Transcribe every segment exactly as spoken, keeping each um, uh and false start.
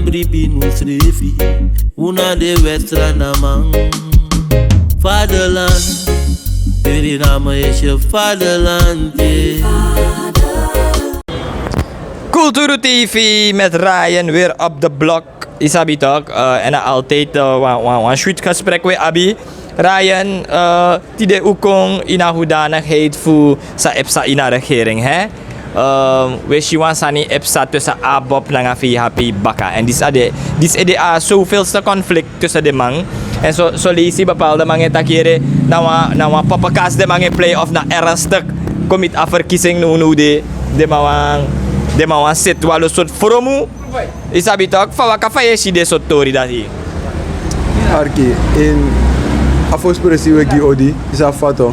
Bribi nu srefi, una de westra na man. Vaderland, Suriname is je vaderland, yeah. Kulturu T V met Ryan weer op de blok. Isabi toch, eh, en altijd, eh, wan, wan, wan sweet gesprek we abi. Ryan, eh, tide ukong ina hoedanigheid fu sa epsa ina regering, hè? Ehm, we si wan sani epsa tussen Abob nanga V H P baka. En dis a de, dis ede a zoveelste conflict tussen de man. En so, so leisi bepaalde man e takere na wan, na wan poppekas de man e play of na ernstig. Komit a verkiezing no no de, de man wan, de man wan sit wan lo soort fromu. Isabi toch, fa waka fa ye si de soort tori dati. Arki, in a fosi presi we gi odi, isa fato.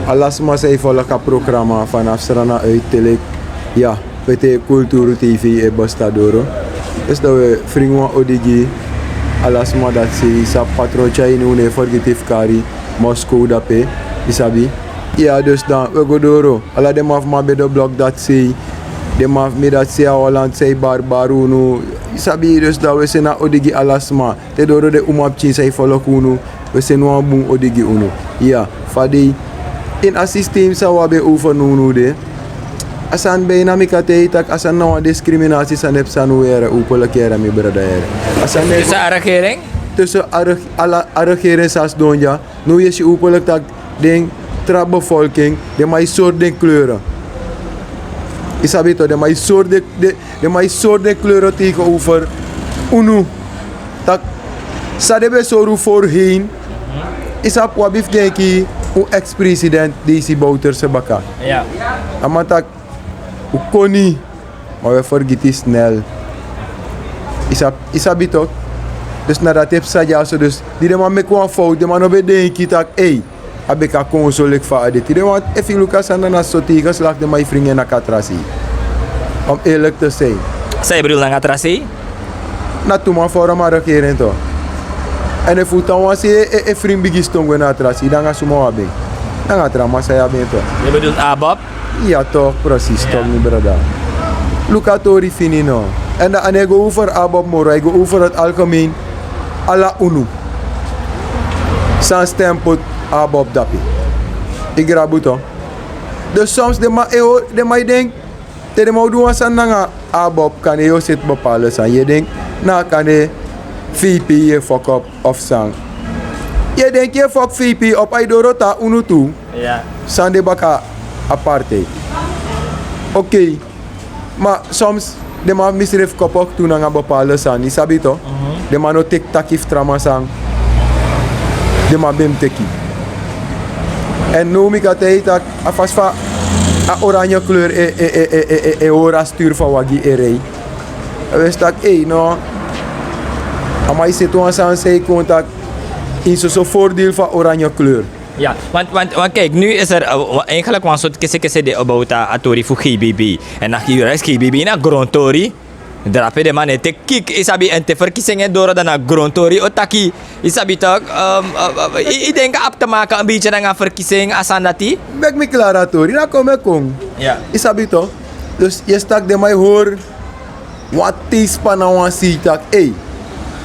Ala sma sa e follow a programma vanaf Srana uit Telik. Ya, pete Kulturu T V e basta doro. Dus dan we fringi wan odi gi ala sma dati sa patron tyai ini un e fergiti fu kari Moskou dape, isabi. Ya, dus dan we go doro. Ala den man fu mi a bedo blok dati sei. Den man fu mi dati sei a Holland sei bari bari unu. Isabi, dus dan we seni a odi gi ala sma. Te doro den umapikin san e follow unu. We seni wan bun odi gi unu. Ya, fa dei. Ini a systeem san wi abi over nownow de. A sani bijna mi kan taigi taki a sani na wan discriminatie san e psa now yere, openlijk yere, mi brada yere. A sani na... Tussen a regering? Tussen a reg-, ala, a regering san sidon dya. Now ye si openlijk taki den tra bevolking, den man e sori den kleuren. Isabi toch, den man e sori den, den, den man e sori den kleuren tegenover unu. Taki san den ben sori un voorheen. Isabi, wi abi fu denki un ex-president Desi Bouterse baka. Ya. A man taki un koni, ma we fergiti snel. Isa, isabi toch. Dus na dati e psa dyaso, dus di den man meki wan fout, den man no ben denki taki, ei, a ben kan kon so leki fa a de. Tide wan, efu yu luku a sani, na so tegenslag den man e fringi en nanga tra sei. Om eerlijk te zijn. San yu bedoel nanga tra sei? Na tu man vorm a regering toch. En efu un tan wan sei e, e, e fringi bigin sidon gwe na a tra sei, dan nanga suma wi abi en? Nanga tra man san yu abi en toch. Yu bedoel Abob? Ya toch, precies toch, mi brada. Luku a tori fini no. En dan a no e go over Abob moro, a e go over het algemeen. Ala unu san stem poti Abob dape. Yu grabu toch. Dus soms den man e, den man e denki te den man o du wan sani nanga Abob, kande yu o seti bepaalde sani, yu e denki na kande V P yu e fok op of san. Yu e denki yu e fok V P op, a e doro te na unu tu. Ya. San de baka a partij. Oké. Ma soms den man misrefi kopo tu nanga bepaalde sani, sabi to. Mhm. Den man no teki taki fu tra man san den man ben mus teki. En now mi kan taigi taki a fasi fa a oranje kleur e, e, e hori a sturu fu a wagi e rei. A wesi taki, ei, no. A man e seti wan sani san e kon taki ini soso voordeel fu a oranje kleur. Ya, want, want, want kijk, nu is er, eh, wa-, eigenlijk wan sort kese kese de about a, a tori fu G B B. En dan G B B na grontori. Drape den man e teki kik, yu sabi, en te verkiezing e doro dan na grontori o taki, yu sabi toch, ehm, eh, eh, yu, yu denki a abi te maken een beetje nanga verkiezing, a sani dati? Meki mi klari a tori, na kon mi kon. Ya. Yu sabi toch? Dus yu e si taki den man e hori wan teispan na wan sei taki, ei,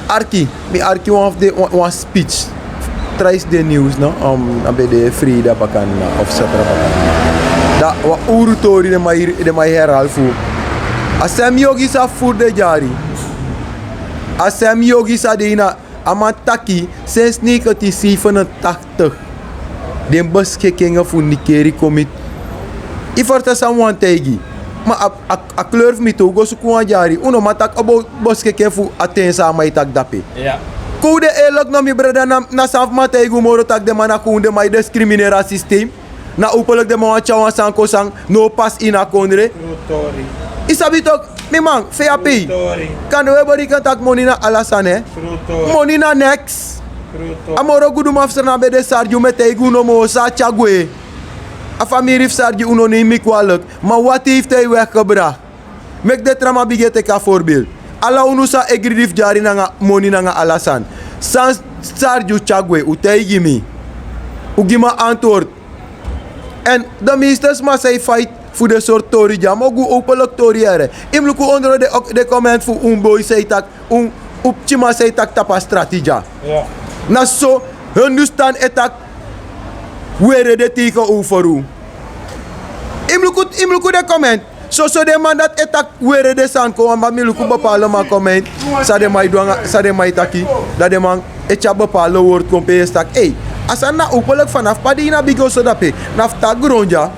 arki, mi arki wan fu den, wan, wan speech. Trijs de nieuws, no? Um, a ben de Freida bakana of Satra bakana. Dan wan uru tori den man e, den man e herhaal fu a sem yogi san furu den dyari. A sem yogi san de ini a A man taki, sensi negentien zevenentachtig den beschikingen fu Nikeri kon miti. Yu ferstan san mi wani taigi? Ma a, a, a kleur fu mi tu, un go suku wan dyari. Un no man taki about beschikking fu a ten san a man e taki dape. Ya. Kon un de eerlijk no, mi brada, na, na san fu mi man taigi un moro taki den man na kon, den man e discrimineren a systeem. Na openlijk den man wani tyari wan sani kon san no pasi ini a kondre. True tori. Yu sabi toch, mi man, fe a pei. True tori. Kande we bari kan taki moni na ala sani, hè? True tori. Moni na neks. True tori. A moro guduman fu Sranan ben de, Sargi, un mu e taigi un nomo san a tyari gwe. A famiri fu Sargi, un no nen meki wan luk. Ma wat heeft hij weggebracht? Meki den tra man bigin e teki a voorbeeld. Ala unu san e gridi fu dyari nanga moni nanga ala sani. San Sargi tyari gwe, un taigi mi. Un gi mi a antwoord. En de meeste sma san e fight fu den sortu tori dya, mi o gi un openlik tori yere. Yu mus luku ondro den comment fu un boi san e taki, un pikinman san e taki tapu a strati dya. Na so Hindustan e taki were de teige over un. Yu mus luku den comment. Soso den man dati e taki were den sani kon wan, ma mi luku bepaalde man comment san den man e du anga san den man e taki. Dan den man e tyari bepaalde wortu kon pe yu e si taki ei, a sani na openlik fanafu pa di yu na bigi oso dape, na fu tan gron dya.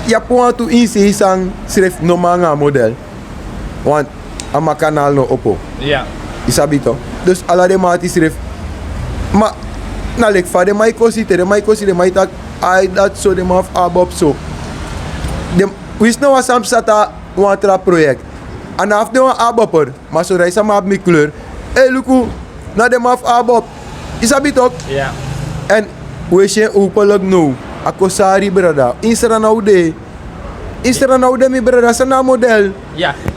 Yu abi wantu ini sei sani srefi no man anga a model. Want a man kanaal no opo. Yu sabi to. Dus ala den man ati srefi. Ma na leki fa den man e kosi te den man e kosi den man e taki ai dati so den man fu abop so. Winsi na wan sani psa te a wan tra proyekti. A na abi de wan aboper. Ma so dan yu sama abi mi kleur. Ei luku, na den man fu abop. Yu sabi toki? Èn un e si en openlik now. A kosari brada, insra na un de. Insra na un de mi brada san na a model.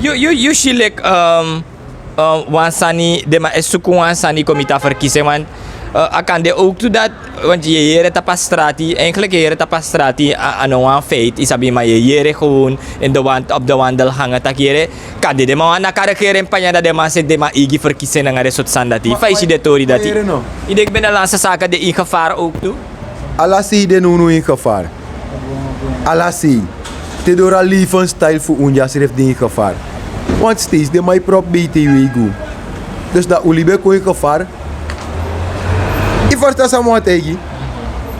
Yu si leki wan sani den man e suku wan sani kon miti a ferkisi en man. A kan de owktu dati. Want yu e yere tapu a strati enkeliki yu e yere tapu a strati a no wan feit yu sabi ma yu e yere gewon. Op de wandel hanga tak' yere kan de den man wani naki a regering panya dan den man seti den man eigi ferkisi en nanga den sortu sani dati fa yu si den tori dati? Yu denki ben de lansa saka de ini gevar owktu. Ala sei de nownow ini gevar. Ala sei. Te doro a levensstyle fu un dya srefi de ini gevar. Want steisi den man e propu beiti e wei gi un. Dus dan un libi e kon ini gevar. Yu ferstan san mi wani taigi?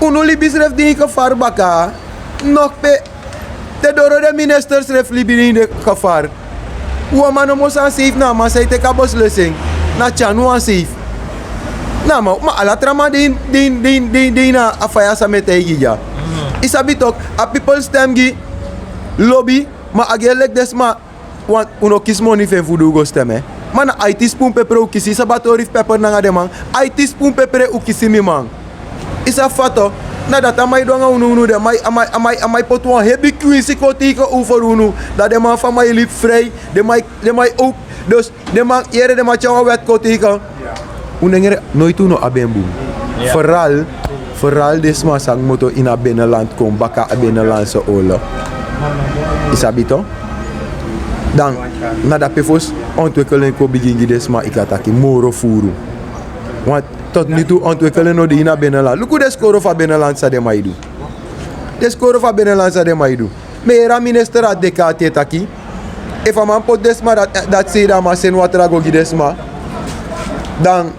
Unu libi srefi de ini gevar baka. Nok pe te doro den minister srefi libi de ini den gevar. Wan man nomo san seifi na a man san e teki a beslesi en. Na tyanu wan seifi. Na a man ma ala tra man de ini a faya san mi e taigi dya. Yu sabi toki a pipel stem gi lobi. Ma a gi en leki den sma. Un no kisi moni fu en fu di un go stem. Ma na aiti spun pepre un kisi yu sabi a tori fu pepre nanga den man. Aiti spun pepre un kisi mi man. Yu sabi fa to? Na dati a man e du nanga unu unu de a man e poti wan hebi kwinsi kon teige over unu. Dan den man fu a man e libi frei. Den man e owk. Dus den man yere den man tyari wan wèt kon teige. Un nengre noiti un no abi en bun. Feral feral den sma san kmoto ini a beneland kon baka a benelandse olo. Yu sabi to? Dan na dape fosi ontwikelen kon bigin gi den sma yu kan taki moro furu. Want tot nu tu ontwikelen no de ini a beneland luku den skoro fu a beneland san den man e du. Den skoro fu a beneland san den man e du. Mi e yere a minister a deki ati e taki efu a man poti den sma dati sei dan a man seni watra go gi den sma. Dan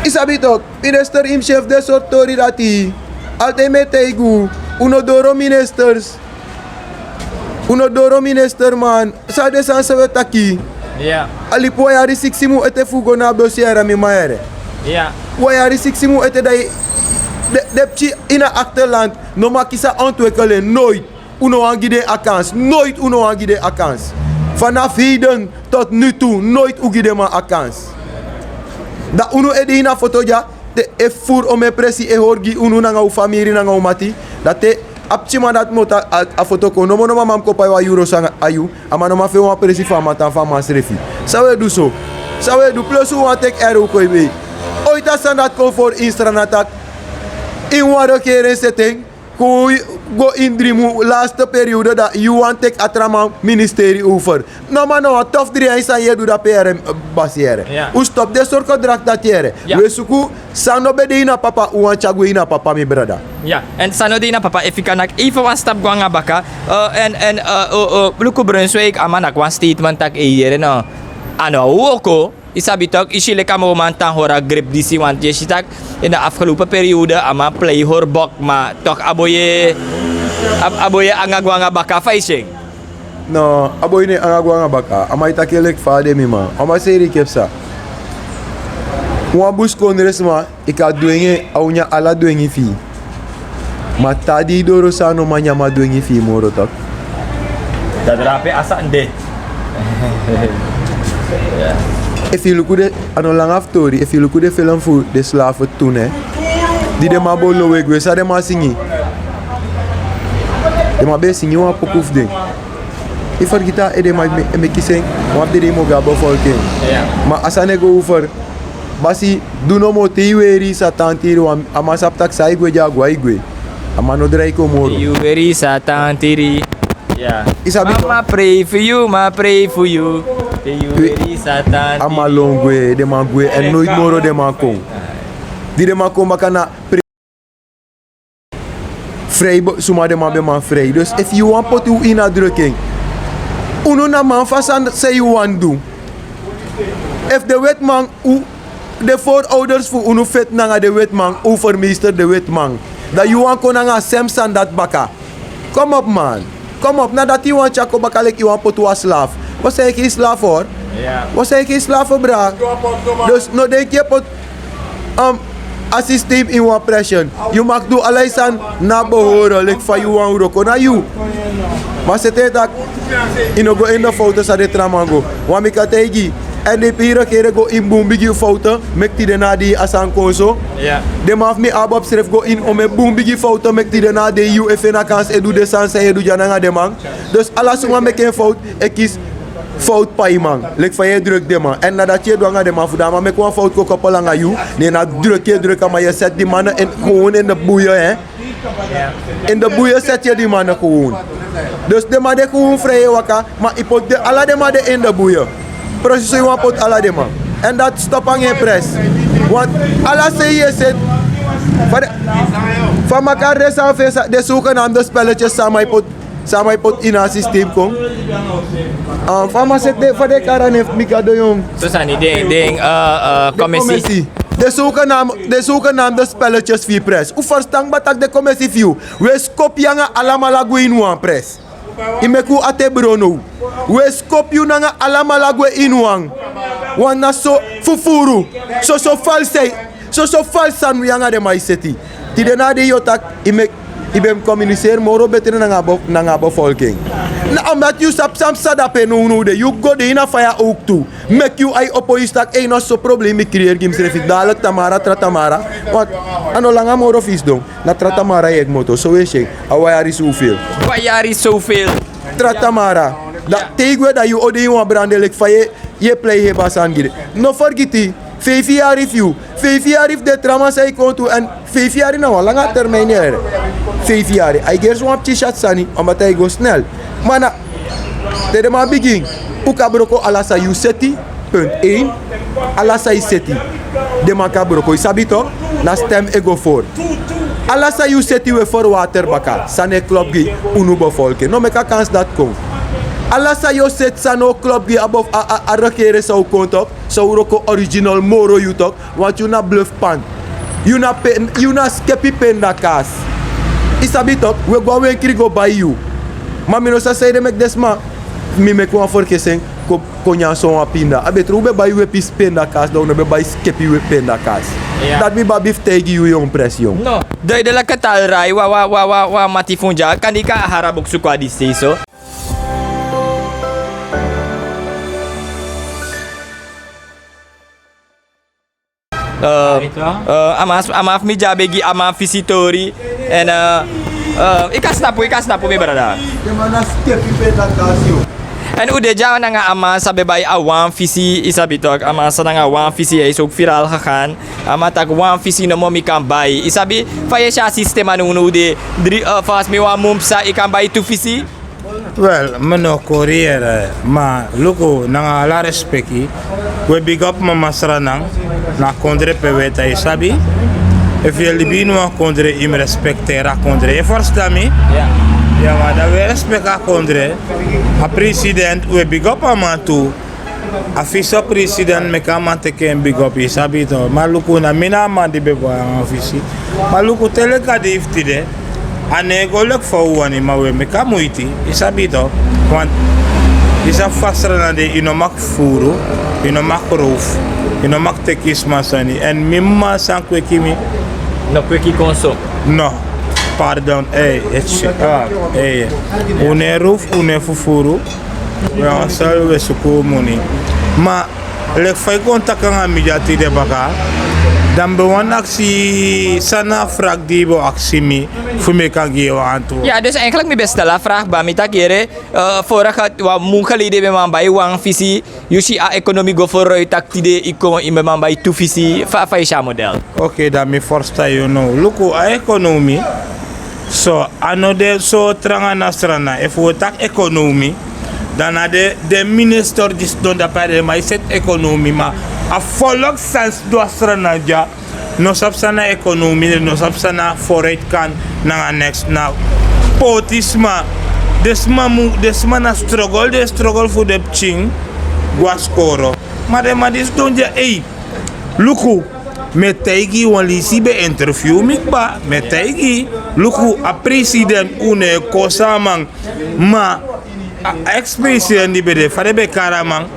yu sabi toki? Minister yu mus si en fu den sortu tori dati. Altide mi e taigi unu. Un no doro ministers. Un no doro minister man. San na den sani san un e taki? A libi wan yari siksi mun ete fu un go na a besi yere mi man yere. Wan yari siksi mun ete dan yu den pikin ini a akterland. No man kisi a ontwikelen noit. Un no wani gi den a kans noit un no wani gi den a kans. Fanafu heiden tot nu tu noit un gi den man a kans. Dan unu e de ini a foto dya. Te efu furu omen presi e hori gi unu nanga un famiri nanga un mati. Dan te a pikinman dati moto a foto kon nomo no mama mus kon pai wan yuru oso nanga a yu. A man no man feni wan presi fu a man tan fu a man srefi. San un e du so? San un e du plus un wani teki ere un kon e wei. Oiti a sani dati kon fori ini strana taki ini wan regeren seti en. Kon un go ini dri mun laste periode dan yu wani teki a tra man ministeri over. No man na wan tofu dri en san yu e du dape yere. Basi yere. Un stopu den sortu drakti dati yere. Un e suku san no ben de ini a papa un wani tyari gwe ini a papa mi brada. Èn san no de ini a papa efu yu kan naki eifen wan stapu go nanga baka. Èn èn luku brunswik a man naki wan statement tak' ei yere no. A no a wooko. Yu sabi toki yu si leki a moo man tan hori a grip disi wanti yu e si tak' ini a afgelopen periode a man plei hori bok ma toki a boi e anga go anga baka fa yu si en? No, a boi no e anga go anga baka a man e taki en leki fa a de mi man a man seri yu ke psa. Wan buskondresma yu kan dwengi en a o nyan ala dwengi fi yu. Ma te a di yu doro san a no man nyan mi a dwengi fi yu moro toki. Da drape a sani de. Efu yu luku den a no langa fu tori efu yu luku den felon fu den slafu tu ne. Di den man bo lowe gwe san den man singi. Den man ben e singi wan poku fu den. Yu fergiti a ede man e meki sen. Wan fu den dei mogi a bofolki en. Ma a sani e go ufer. Basi du nomo te yu weri yu sa tan tiri wan a man sabi tak' san a e gwe di a go a e gwe. A man no drai kon moro. Te yu weri Satan tiri. Ya. I sabi toch? Mama pray for you, ma pray for you. Te yu weri Satan tiri. A man lon gwe, den man gwe, èn noiti moro den man kon. Di den man kon baka na pre-, frei, suma den man ben man frei. Dus efu yu wani poti un ini a druk en, unu na man fu a sani san yu wani du. Efu den wetiman, un, den voorouders fu unu feti nanga den wetiman, overmeester den wetiman, dan yu wani kon nanga a sem sani dati baka. Kom op man. Kom op, na dati yu wani tyari kon baka leki yu wani poti wan slaaf. Wi o sain yu slaaf hori. Wi o sain yu slaaf, bra. Dus no denki yu e poti, um, a systeem ini wan pressure. Yu mag du ala yu sani na behoren leki fa yu wani wroko na yu. Ma sete tak' yu no go ini den fouten san den tra man go. Wan mi kan taigi. Èn den piri kere go ini bun bigi fouten, meki tide na a dei a sani kon so. Ya. Den man fu mi ABOP srefi go ini omen bun bigi fouten, meki tide na a dei yu e feni a kansi e du den sani san yu e du dya nanga den man. Dus ala suma meki en fout, e kisi fout paiman. Leki fa yu e druk den man. Èn na dati yu e du anga den man fu dan a man meki wan fout kon koppel anga yu. Ne na druk yu e druk a man, yu e seti di man na en, gewoon ini den buye, hè. Ini den buye seti yu di man na gewoon. Dus den man de gewoon frei e waka, ma yu poti den, ala den man de ini den buye. Precies so yu wani poti ala den man. Èn dati stop anga en pres. Want ala san yu e seti, fa den, fa makari den sani fu en, den zogenaamde spelletjes san a man e poti, san a man e poti ini a systeem kon. Ah, fa a man seti den, fa den e kari a nen fu mi, Gado yongu. So sani den, den, eh, eh, den komesi. Komesi. Den zogenaam-, den zogenaamde spelletjes fu yu, pres. Un ferstan kaba tak' den komesi fu yu, wi e skopu yu anga alamala gwe ini wan, pres. Yu meki un ati e bron now. Wi e skopu yu nanga alamala gwe ini wan. Wan na so fufuru. Soso falsi, soso falsi sani wi anga den man e seti. Tide na a dei yu o taki, yu meki, yu ben mus communiceren moro betre nanga a be-, nanga a bevolking. Na omdat yu sabi san psa dape nownow de, yu go de ini a faya ook tu. Meki yu ai opo, yu si taki, ei, na so problem mi creëer gi misrefi. Dadelijk tamara, tra tamara. Want a no langa moro fu yu sidon. Na tra tamara yu e kmoto, so wi e si en. A wan yari zoveel. Wan yari zoveel. Tra tamara. Dan te yu gwe, dan yu o de ini wan brande leki fa yu e, yu e plei heba sani gi den. No fergiti, feifi yari fu yu. Feifi yari fu den tra man san e kon tu, èn feifi yari na wan langa termijn yere. Feifi yari. A e gersi wan pikin syatu sani, omdat a e go snel. Ma na te den man bigin, un kan broko ala san yu seti, punt één. Ala san yu seti, den man kan broko, yu sabi toch, na stem e go voor. Ala san yu seti wi e verwater baka, san no e klop gi unu bevolking. No meki a kansi dati kon. Ala san yu o seti san no o klop gi a bef-, a, a, a regering san o kon toch, san o wroko original moro yu toch. Want yu na blufpan. Yu na pe-, yu na skepi pindakaas. Yu sabi toch, wi e go a wenkri go bai yu. Ma mi no sabi sanede meki den sma, mi meki wan ferkesing, kon, kon nyan sowan pinda. A betru un ben bai wi e pisi pindakaas, dan un no ben bai skepi wi e pindakaas. Ya. Dati mi ben abi fu taigi yu, yongu, pres, yongu. No, duidelijke taal, Rai, wan, wan, wan, wan, wan mati fu un dya, kande yu kan hari a buku suku a disi sei so. Eh, eh, a man, a man fu mi dya ben gi a man fisi tori. Èn, eh, eh, yu kan snapu, yu kan snapu, mi brada. Den man na skepi pindakaas, yu. Èn un de dya nanga a man san ben bai a wan fisi, yu sabi toch, a man san nanga wan fisi, hij is ook viraal gegaan. A man taki wan fisi nomo mi kan bai. Yu sabi, fa yu e si a sistema nownow de, dri-, eh, fasi mi wan mun psa, yu kan bai tu fisi. Wel, mi no kori yere, ma luku, nanga ala respeki, wi e big up Mama Sranan, na a kondre pe wi e tan, yu sabi. Efu yu e libi ini wan kondre, yu mus respekteri a kondre. Yu e ferstan mi? Ya. Ya, ma dan wi e respekteri a kondre. A president, wi e big up a man tu. A vicepresident, meki a man teki en big up, yu sabi toch. Ma luku, na mi na a man di ben bai a wan fisi. Ma luku, te leki a dei fu tide, a no e go leki fa un wani, ma wi e meki a muiti, yu sabi toch. Want yu sabi fa Sranan de, yu no mag fufuru, yu no mag roof, yu no mag teki sma sani. Èn mi mama san kweki mi. No kweki kon so. No. Pardon, ei, etsi, ah, ei. Un no e roof, un no e fufuru. Wi e sali, wi e suku moni. Ma leki fa yu kon taki anga mi dya tide baka, dan mi ben wani aksi san na a vraag di yu ben o aksi mi, fu mi kan gi yu wan antwoord. Ya, dus eigenlijk mi ben stel a vraag, ma mi taki yere, eh, vorige, wan mun geleden ben man bai wan fisi, yu si a ekonomi go vooruit, taki tide yu kon, yu ben man bai tu fisi, fa, fa yu si a model? Oké, dan mi ferstan yu now. Luku, a ekonomi, So a no de so tranga na Sranan. Efu wi o taki ekonomi, dan na den minister di sidon dape, a den man e seti ekonomi. Ma a folku san sidon a Sranan dya no sabi san na ekonomi, den no sabi san na vooruitgang nanga neks. Na pôtisma. Den sma mu, den sma na struggle, den struggle fu den pikin go na skoro. Ma den man di sidon dya, ei, luku, mi e taigi yu, wan leisi ben interview mi kba, mi e taigi yu. Luku, a president, un no e kosi a man. Ma a ex-president di ben de, fa den ben kari a man?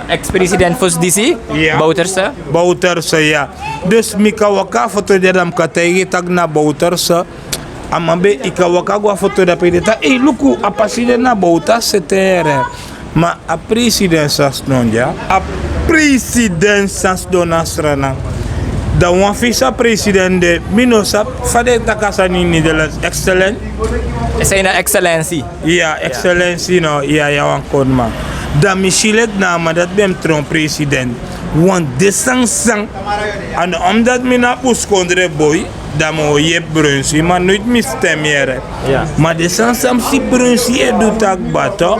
Ex-president fosi disi, Bouterse. Bouterse, ya. Dus mi kan waka a foto dya, dan mi kan taigi yu tak' na Bouterse. A man ben, yu kan waka go a foto dape, den taki, ei, luku, a pasi de na Bouta sete yere. Ma a president san sidon dya, a president san sidon na Sranan. Dan wan vice-president de, mi no sabi fa den e taki a sani ini Nederlands, excellent. Zijn excellentie. Ya, excellentie, no, ya, ya, wan koniman. Dan mi si leki na a man dati ben mus tron president. Want den sani san, a no omdat mi na buskondre boi, dan mi o yepi Brunsi, ma noiti mi stem yere. Ma den sani san mi si Brunsi e du, taki bato,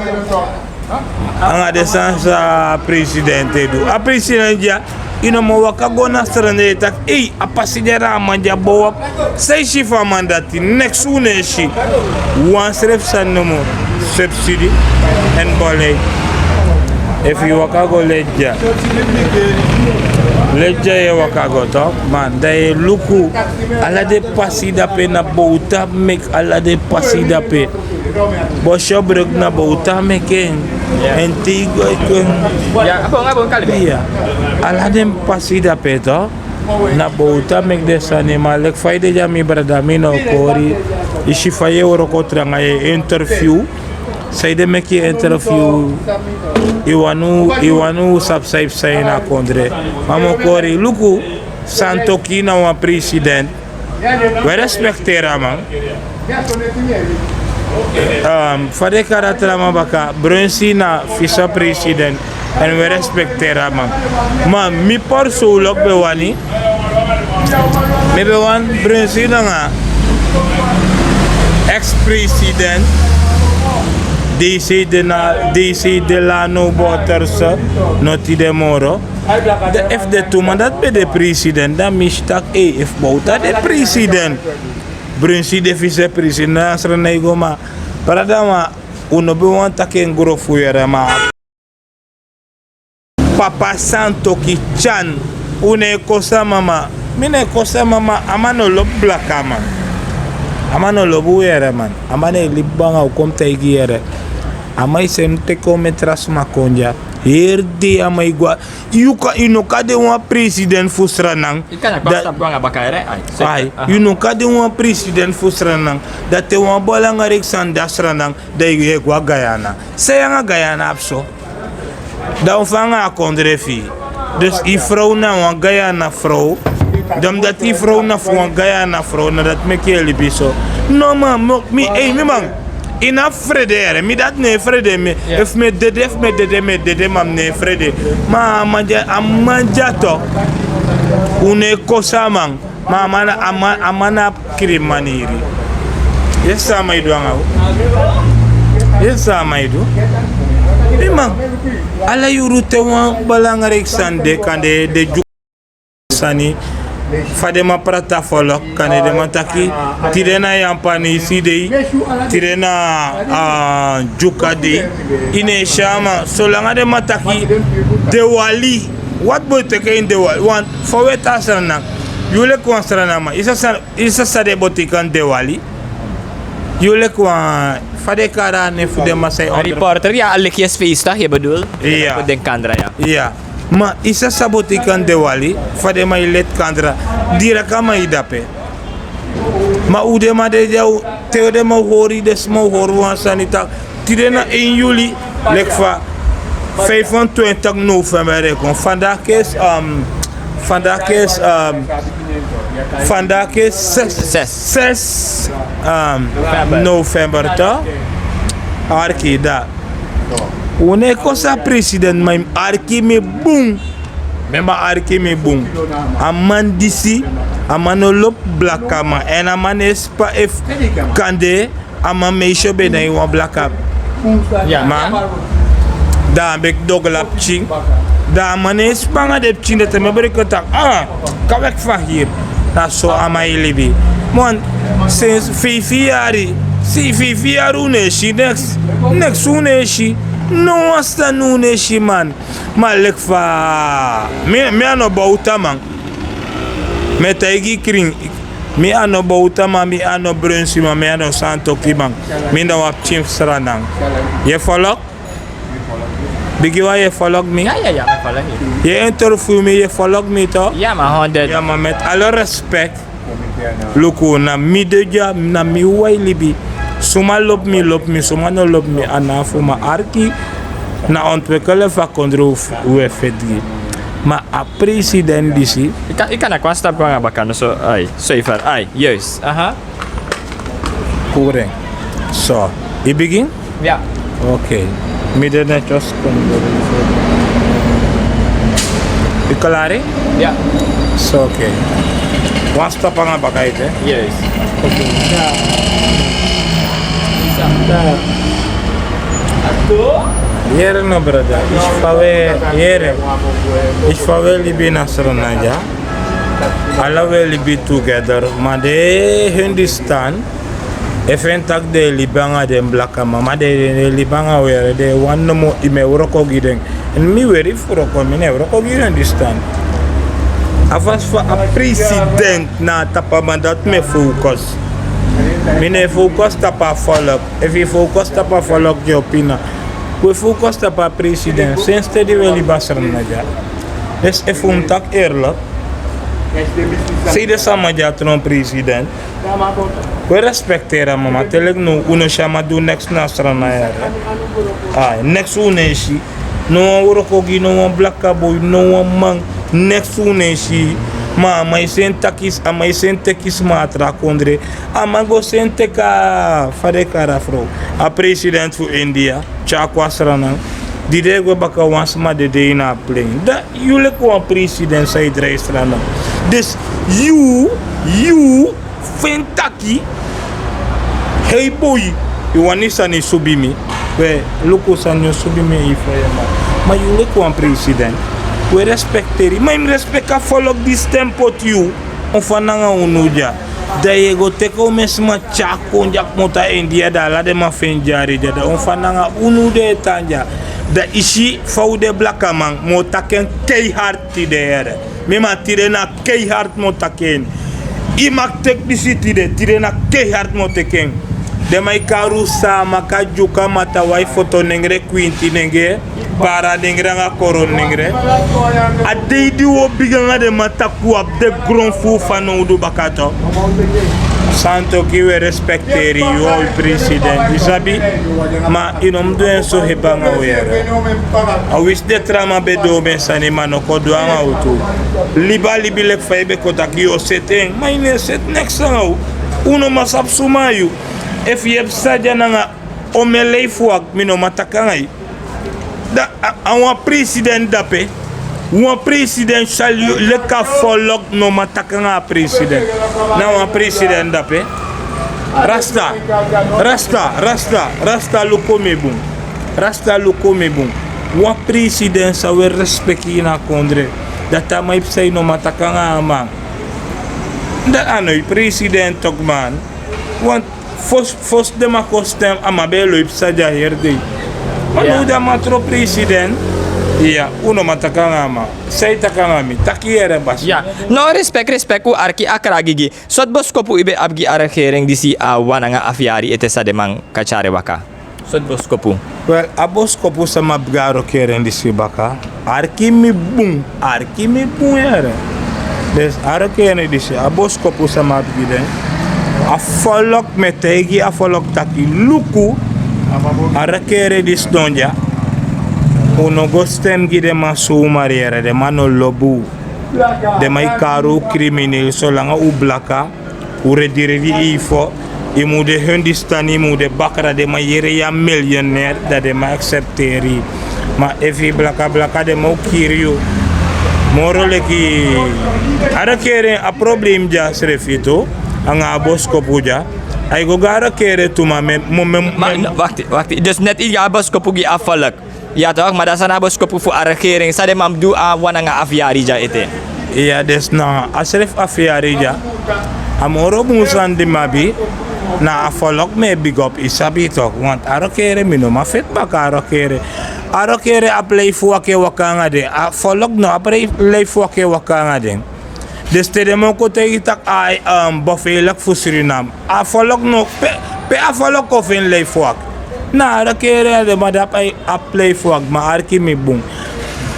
anga den sani san a president e du. A president dya, yu no man waka go na Sranan, yu e taki, ei, a pasi de na a man dya bow apu. San yu si fu a man dati, neks un no e si. Wan srefi sani nomo, subsidi èn bolei. Efu yu waka go Ledya, Ledya yu e waka go, tok, ma dan yu e luku, ala den pasi dape na Bouta meki ala den pasi dape. Boshobrug na Bouta meki en. Èn te yu go, yu kon. Ya, ala den pasi dape, tok, na Bouta meki den sani. Ma leki fa yu de dya, mi brada, mi no kori. Yu si fa yu e wroko tranga, yu e interview. Sanede meki yu e interview? Yu wani, yu wani un sabi san yu psa ini a kondre. Ma mi o kori yu, luku, Santokhi na wan president. Wi e respekteri a man. Ehm, fa den e kari a tra man baka, Brunsi na vice-president. Èn wi e respekteri a man. Ma mi persoonlijk ben wani, mi ben wani Brunsi nanga ex-president D C Dela-, D C Delano Bouterse, no tide moro. Dan efu den tu man dati ben de president, dan mi si taki, ei, efu Bouta de president, Brunsi de vice-president, na Sranan e go. Ma brada, ma un no ben wani taki en grofu yere, ma papa Santokhi Chan, un no e kosi a man. Mi no e kosi a man, ma a man no lobi blakaman. A man no lobi un yere, man. A man e libi bun nanga un, kon mi taigi yu yere. A man e seni teki omen tra sma kon dya. Heri dei a man e go. Yu kan, yu no kan de wan president fu Sranan. Yu kan, da-, tapu anga baka yere, ai. Ai, aha. Yu no kan de wan president fu Sranan. Dan te wan belangrijk sani de na Sranan, dan yu e go na Guyana. San yu anga Guyana abi so? Dan un fa anga a kondre fi yu? Dus yu frow na wan Guyana frow. Dan dati yu frow na fu wan Guyana frow, na dati meki yu e libi so. No man, mi, mi, ei, mi man. Yu no abi frede yere, mi dati no e frede, mi, efu mi e dede, efu mi e dede, mi e dede, ma mi no e frede. Ma a man dya, a man dya tok. Un no e kosi a man. Ma a man, a man, a man na krin maniri. Yu e si san a man e du anga un? Yu e si san a man e du? Mi man, ala yuru te wan belangrijk sani de, kande den Dyuka sani, fa den man prati a folku, kande den man taki, tide na Yampanesi dei, tide na, ah, Dyuka dei. Yu no e si a man, solanga den man taki Dewali. Wat bo teke ini Dewali? Want fa wi e tan na Sranan, yu leki wan Srananman, yu sa san Yu sa san den betekent Dewali? Yu leki wan, fa den e kari a nen fu den masra, reporter, ya, a leki yu e si feestdag, yu bedoel? Ya. Den kandra, ya. Ya. Ma yu sa san betekent Dewali, fa den man e leti kandra, direct a man e dape. Ma un den man de dya, te den man hori, den sma hori wan sani taki, tide na één juli, leki fa vijfentwintig november e kon. Vandaag is, ehm, vandaag is, ehm, vandaag is zes, zes, ehm, november, toch? Arki, da. Un no e kosi a president, ma yu mus arki mi bun. Mi mus arki mi bun. A man disi, A man no lobi blakaman èn a man no e span efu kande a man meisi o ben na ini wan blaka man. Dan a meki dogla pikin. Dan a man no e span nanga den pikin dati mi e breki taki, ah, kaweki fa hiri. Na so a man e libi. Man, sensi feifi yari, feifi yari un no e si neks. Neks un no e si. No wan sani un no e si man. Ma leki fa mi a no bowtaman. Mi e taigi yu krin. Mi a no bowtaman, mi a no brensiman, mi a no santokiman. Mi na wan pikin fu Sranan. Yu e folok? Bigiwan, yu e folok mi? Yu e interview mi, yu e folok mi to? Ya ma, met ala respek. Luku, na mi de dya, na mi wai libi. Suma lobi mi, lobi mi, suma no lobi mi, a na fu mi. Arki, na ontwikele fu a kondre un e feti gi. Ma a president disi. Yu kan naki wan stapu go nanga baka noso. Ai, so yu fari, ai, yes. Aha. Kure. So, yu bigin? Ya. Ok. Mi de neti o sukun. Yu klari? Ya. So, ok. Wan stapu nanga baka ete. Yes. Ok. Yere no, brada. Isi fa we, yere. Isi fa we libi na Sranan dya. Ala we libi together, ma den Hindustan, efu en taki den e libi nanga den blakaman, ma den e libi nanga were, den e wani nomo yu mu e wroko gi den. Èn mi weri fu wroko, mi no e wroko gi Hindustan. A fasi fa a president na a tapu a man dati mi e fowkos. Mi no e fowkos tapu a folok. Efu yu fowkos tapu a folok, yu o pina. We fowkos tapu a president, sensi te di we libi a Sranan dya. Dus efu un mu taki eerlijk, sei den sama di a tron president. We respekteri a man, ma te leki now un no si a man du neks na Sranan yere. Ai, neks un no e si. No wan wroko gi no wan blaka boi, no wan man. Neks un no e si. Ma a man e seni taki, a man e seni teki sma na tra kondre. A man go seni teki a, fa den e kari a frow, a president fu India. Tyari kon na Sranan. Di den e gwe baka, wan sma dede ini a plein. Dan yu leki wan president san e drai Sranan. Dus yu, yu feni taki, hei boi, yu wani sani subi mi. We, luku, sani o subi mi, yu fa yu e man. Ma yu leki wan president, we respekteri. Ma yu mu respekteri a folok di stem poti yu. Un fa nanga unu dya. Dan yu e go teki omen sma tyari kon dya kmoto a India, dan ala den man feni dyari dya. Dan un fa nanga unu den e tan dya. Dan yu si fa un de blakaman, mi o taki en keihard tide yere. Mi man, tide na keihard mi o taki en. Yu mag teki disi tide, tide na keihard mi o teki en. Den man e kari un Saamaka, Dyuka, Matawai, Fotonengre, Kwintinengre, Baranengre nanga Koronengre. A dei di un o bigin nanga den man taki un abi den gron fu un fanowdu baka tu. Santoki, we respekteri yu, yu president, yu sabi. Ma yu no mu du en so hebi nanga un yere. A wisi den tra man ben du omen sani, ma no kon du nanga un tu. Libi a libi leki fa yu ben kon taki yu o seti en, ma yu no e seti neks nanga un. Un no man sabi suma na yu. Efu yu e psa dya nanga omen lei fu wagi, mi no man taki nanga yu. Dan a, a wan president dape. Wan president san leki a folok no man taki nanga a president. Na wan president dape. Rasta, rasta, rasta, rasta, luku mi bun. Rasta, luku mi bun. Wan president san we respeki ini a kondre. Dati a man e psa, yu no man taki nanga a man. Dan a no yu president toch man. Want fosi, fosi den man kon stem, a man ben e lobi psa dya heri dei. Ma now di a man tron president, iya, un no man taki nanga a man. San yu taki nanga mi, taki yere basi. Ya. No, respek, respek, un arki a kragigi. Sortu boskopu yu ben abi gi a regering disi a wan nanga afu yari ete san den man kan tyari baka? Sortu boskopu? Wel, a boskopu san mi abi gi a regering disi baka. Arki mi bun, arki mi bun yere. Dus a regering disi, a boskopu san mi abi gi den. A folok, mi e taigi a folok taki luku, a regering di sidon dya. Un no go stem gi den man somar yere, den man no lobi un. Den man e kari un kriminel solanga un blaka. Un redi redi, yu fo, yu mu de Hindustani, yu mu de bakra, den man yere yu a millionaire, dan den man aksepteri yu. Ma efu yu blaka blaka, den man o kiri yu. Moro leki a regering a problem dya srefi tu, nanga a boskopu dya. A e go go a regering tu ma mi mi mi mi. Wakti, wakti, dus net yu gi a boskopu gi a volk. Ya tok, ma dati san na a boskopu fu a regering san den man mus du a wan nanga a afu yari dya ete. Ya dus na a srefi afu yari dya. A moro bun san di mi abi, na a volk mi e bigi op, yu sabi tok, want a regering mi no man feti baka a regering. A regering abi leifu waki e waka nanga den, a volk no abi leifu waki e waka nanga den. Dus te den man kon taigi tak' a beveilik fu Surinam, a volk no, pe a volk kon feni leifu waki? Na a regering a den man di abi leifu waki. Ma arki mi bun.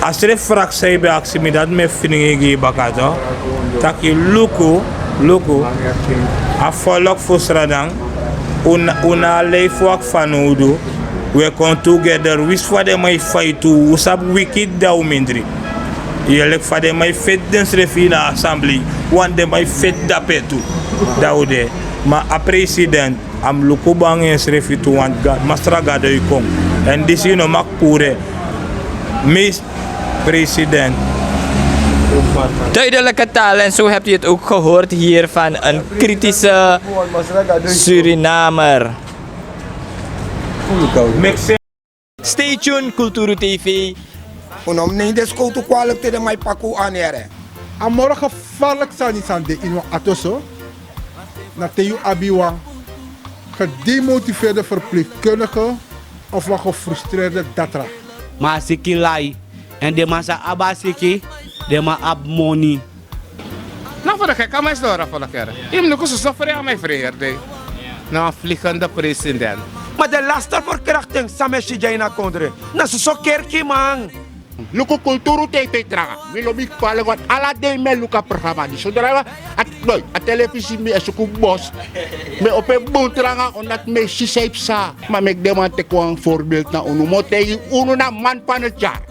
A srefi fraksi san yu ben aksi mi dati mi e fringi gi yu baka tok. Tak' yu luku, luku, a volk fu Sranan, un na a leifu waki fanowdu. Un e kon tugeder, winsi fa den man e faiti un, un sabi wiki di a un mindri. Yu e leki fa den man e feti densrefi ini a asamblei, want den man e feti dape tu. Dan un de, ma a president a mus luku bun nanga ensrefi tu, want Masra Gado e kon. Èn disi yu no maki puru en. Misi president. Duidelijke taal, en zo hebt u het ook gehoord hier van een kritische Surinamer. Stay tuned, Kulturu T V. Un no mus neem den skowtu kwalik te den man e paki un anu yere. A moro gevaarlijk sani san de ini wan ato so, na te yu abi wan gedemotiveerde verpleegkundige of wan gefrustreerde datra. Ma a siki lai, èn den man sa abi a siki, den man abi moni. Na fu de keki a man e sidon rafa lakere. Yu mus luku soso frei a man e frei heri dei. Na wan fligende president. Ma den laste ferkrakting san mi e si dya ini a kondre, na soso kerkiman. Luku kulturu tei pe yu tranga. Mi lobi yu kwalik want ala dei mi e luku a programa disi. Sodra yu a telefisi mi e suku bos, mi e opo en bun tranga omdat mi e si san yu psa. Ma meki den man teki wan voorbeeld na unu mi o taigi unu na man pan e tyari.